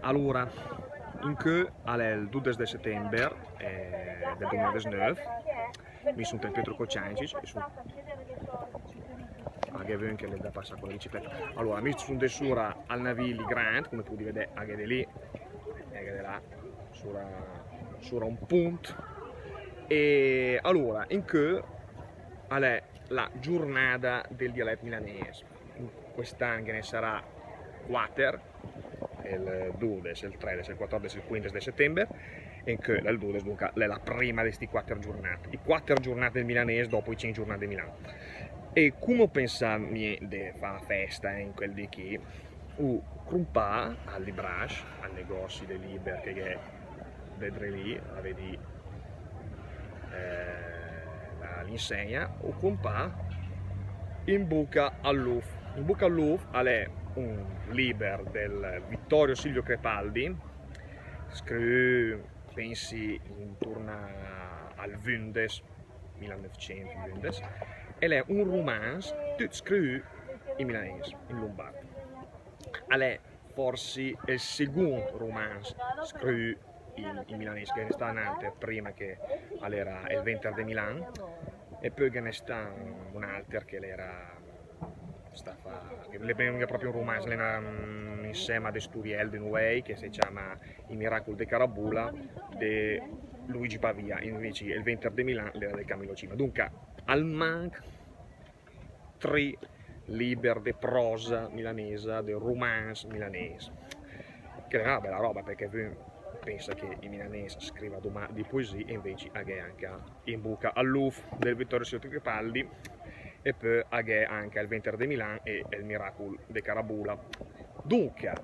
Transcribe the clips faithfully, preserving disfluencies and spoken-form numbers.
Alura, incö a l'è el dudes de setember, eh, del dumiladesnöv, mi sun tel Pietro Cociancich e sun... Ah, gh'è vün che l'è da pasà con la bicicleta. Alura, mi sun de sura al Navili Grand, come pudì vedè, a gh'è de lì, e a gh'è de là, sura, sura un punt. E alura, incö a l'è la giurnada del dialet milanes. Quest'an ghe ne sarà quater, el dudes, el tredes, el quatordes, el quindes de setember, e incö l'è el dudes, dunca l'è la prima de sti quater giurnad. I quater giurnad del milanes dopo i cinch giurnad de Milan. E cume ho pensà mi de fà festa, eh, in quel dì chì, ho crompà al librasc, al negozi de liber che gh'è de dré lì, a vedì, eh, la, l'insegna, ho crompà In buca al luf. In buca al luf a l'è un liber del Vittorio Silvio Crepaldi, scriü, pensi, inturna al vündes, milanövcent vündes, e l'è un rumanz tüt scriü in milanes, in lumbard. A l'è forsi el segund rumanz scriü in, in milanes, che ghe n'è stà n'alter prima che a l'era El venter de Milan, e pö ghe n'è stà un alter che l'era, sta fà, l'è mia propi un rumanz, l'è un, un insema de sturiel de nuvèi che se ciama I miracul de Carabula de Luigi Pavia, invece El venter de Milan l'era de Camillo Cima. Dunca, almanch tri liber de prosa milanesa, de rumanz milanes. Che l'è una bela roba, perché vün pensa che i milanes scriva domà di poesie, e invece a gh'è anca In buca al luf del Vittorio Silvio Crepaldi, e pö a gh'è anca El venter de Milan e El miracul de Carabula. Dunca,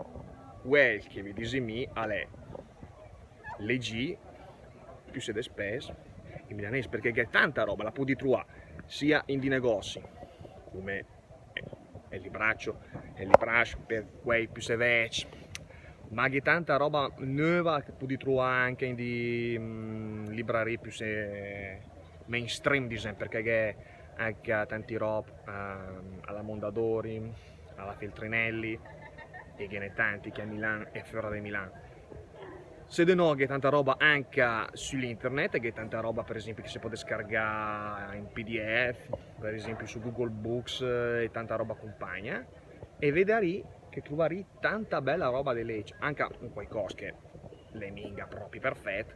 quel che vi disi mi a l'è: legì püssé de spess in milanes, perché gh'è tanta roba, la pudì truà sia in di negozi, come el libraccio, el librasc per quei püssé vecc, ma gh'è tanta roba növa che pudì truà anca in di, mm, librarie püssé mainstream, disem, perché gh'è anca tanti rob, ehm, a la Mondadori, a la Feltrinelli, e ghe n'è tanti chì a Milan e föra de Milan. Se de no, gh'è tanta roba anca su l'internet, gh'è tanta roba, per esempi, che se pò scargà in P D F, per esempi su Google Books, eh, e tanta roba compagna, e vedarì che truvarì tanta bela roba de legg, anca un quaicoss che l'è minga propi perfett,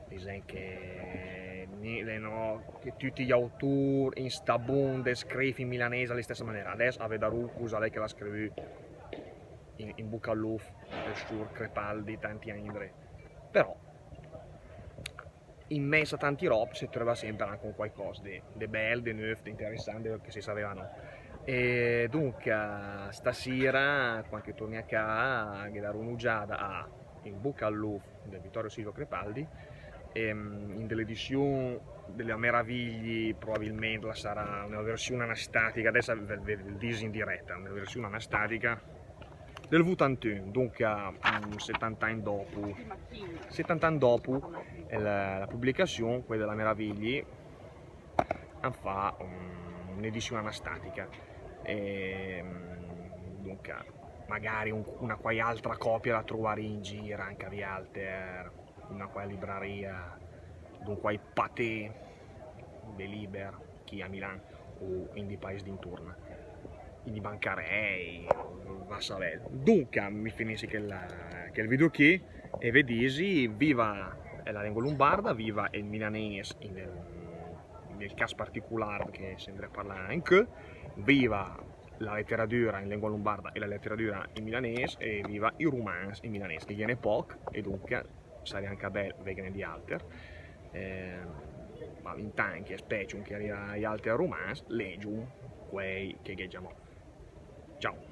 disem che ni-, l'è no che tücc i autur in sta bunda scriv in milanes a la stessa manera. Adess a vedarù cusa l'è che l'ha scrivü in, In buca al luf el sciur Crepaldi tanti ann indré. Però, in mezz a tanti rob se tröva semper anca un quaicoss de, de bell, de növ, de interessant, che se saveva no. E dunca, stasira, quand che turni a cà, ghe darò un'ugiada a In buca al luf del Vittorio Silvio Crepaldi, ehm, in de l'edizion de la Meravigli, probabilment la sarà una versiun anastatica, adess ve, ve, ve disi in diretta, una versiun anastatica del vutantun, dunca, mm, settanta ann dopu, settanta ann dopu, eh, la, la publicazion, quella de la Meravigli, han fà un, un'edizion anastatica. E, mm, dunca, magari un, una quai altra copia la truvarì in gir anca vialter, una quai libraria, d'un quai patè de liber, chì a Milan o in di paes d'inturna, in di bancarei, va a savell. Dunca, mi finissi quel, quel video chì, e ve disi, viva la lengua lumbarda, viva el milanes in el, in el cas particular che se 'ndré a parlà incö, viva la letteratura in lengua lumbarda e la letteratura in milanes, e viva i rumanz in milanes, che ghe n'è poch, e dunca sarì anca bell veghen di alter, eh, ma intant che specium che i alter rumanz, legium quei che gh'è giamò. Ciao.